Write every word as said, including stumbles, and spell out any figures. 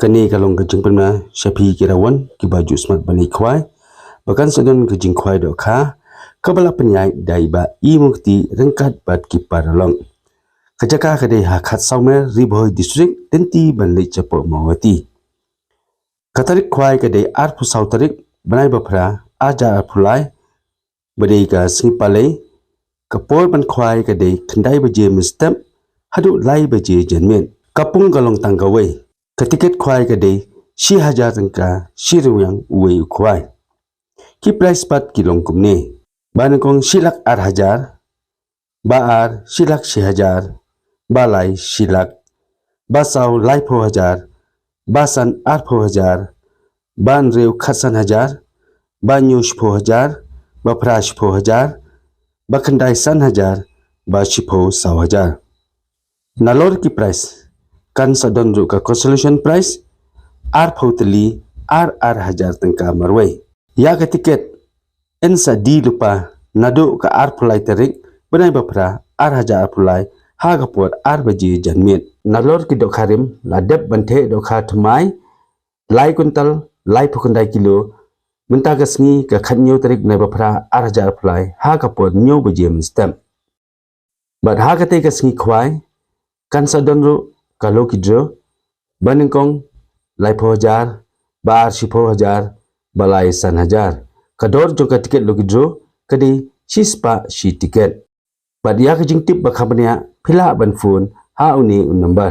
Kane ka long ka jingpynbna sha phi ki rawon kiba ju smat ban ïaid khwai ba kan sa don ka jingkhwai dohkha kaba la pynïaid da i Bah Imukti ryngkat bad ki paralok. Ka jaka ka dei ha Khatsawmer, Ri Bhoi District, lynti ban leit shapoh Mawhati. Ka tarik khwai ka dei arphew saw tarik bnai ba phra, arhajar arphew lai, ba dei ka sngi Palei. Ka por ban khwai ka dei khyndai baje mynstep haduh lai baje janmiet. Ka pung ka long tang kawei. Ka tiket khwai ka dei shi hajar tyngka, shi ryngwiang uwei u khwai. Ki prize pat ki long kumne: ba nyngkong shi lak ar hajar, ba ar shi lak shi hajar, ba lai shi lak, ba saw laiphew hajar, ba san arphew hajar, ba hynriew khatsan hajar, ba hynñiew shiphew hajar, ba phra shiphew hajar, ba khyndai san hajar, ba shiphew saw hajar. Nalor ki prize kan sa don ruh ka consolation prize arphew tylli, ar ar hajar tyngka marwei. Ïa ka tiket yn sa die lypa naduh ka arphew lai tarik bnai ba phra, arhajar arphew lai, ha ka por ar baje janmiet. Nalor ki dohkha rim, la dep ban theh dohkha thymmai lai kuntal, laiphew khyndai kilo, mynta ka sngi ka khathynñiew tarik bnai ba phra, arhajar arphew lai, ha ka por hynñiew baje mynstep. Bad ha katei ka sngi khwai kan sa don ruh ka lucky draw, ba nyngkong laiphew hajar, ba ar shiphew hajar, ba lai san hajar. Ka dor jong ka tiket lucky draw ka dei shispah shi tiket. Bad ïa ka jingtip ba kham bniah phi lah ban phone ha une u number.